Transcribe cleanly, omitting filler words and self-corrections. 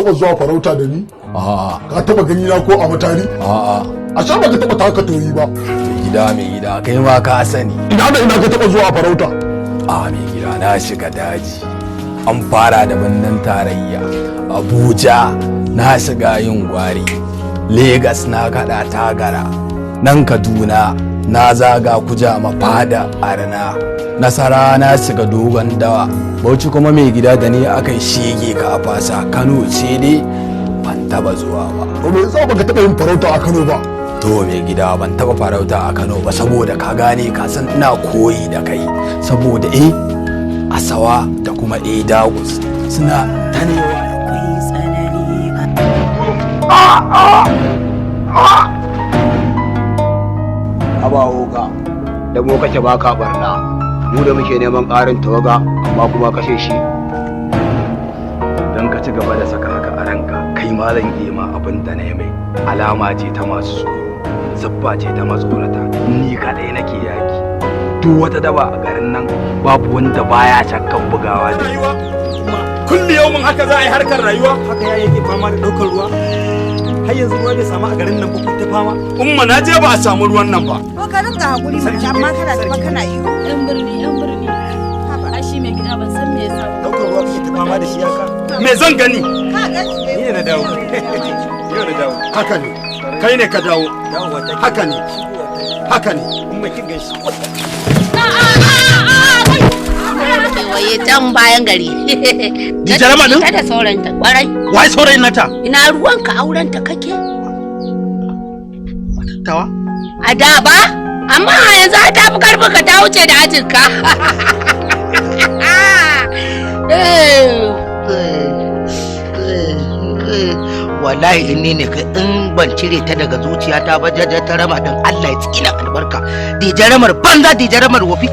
Taba zuwa farauta da ni? A'a. Ka taba gani na ko a matari? A'a. A sha baka taba taka tori ba? Mai gida, mai gida, kai ma ka sani. Ina da ina ka taba zuwa farauta? A mai gida, na shiga daji. An fara da birnin tarayya Abuja, na shiga yin gwari, Legas, na kada tagara, nan Kaduna na zaga Kujama, fada arna, Nasara, na shiga dogon dawa, Bauchi kuma, mai gida, da ni aka yi shege ka fasa. Kano ce dai ban taba zuwa ba. To, me yasa baka taba yin farauta a Kano ba? To mai gida, ban taba farauta a Kano ba saboda ka gane, ka san ina koyi da kai, saboda asawa da kuma dagus suna tanewa. Akwai tsanani a Haba oga, da mu kake baka barna, mu da muke neman ƙarin tawaga, amma kuma kashe shi. Don ka ci gaba da saka haka a ranka, kai ma zan iya ma abin da na yi mai. Alama ce ta masu tsoro, siffa ce ta matsorata. Ni kadai nake yaki duk wata daba a garin nan, babu wanda baya shakkan bugawa da ni. Rayuwa kulli yaumin haka za a yi harkar rayuwa. Haka ya yake fama da ɗaukar ruwa, har yanzu ruwa bai samu a garin nan ba, ku ta fama. Umma, na je ba a samu ruwan nan ba. Ko ka rinka hakuri mana, amma kana tafa kana iyo. Yan birni, yan birni. Ai shi mai gida, ban san me yasa ba. Ɗaukar ruwa kake ta fama da shi haka? Me zan gani? Ka ga shi. Ni ne na dawo, yau na dawo. Haka ne, kai ne ka dawo. Dawowa ta. Haka ne. Shigowa ta. Haka ne. Umma, kin gan shi. Waye can bayan gari. Dijarama din? Ta da saurayinta kwarai. Wai saurayin nata? Ina ruwanka, aurenta kake? Tawa. A da ba? Amma a yanzu ai ta fi karfin ka, ta wuce da ajinka. Wallahi in ni ne kai, in ban cire ta daga zuciyata ba, jaja ta rama din, Allah ya tsina albarka, dijaramar banza, dijaramar wofi.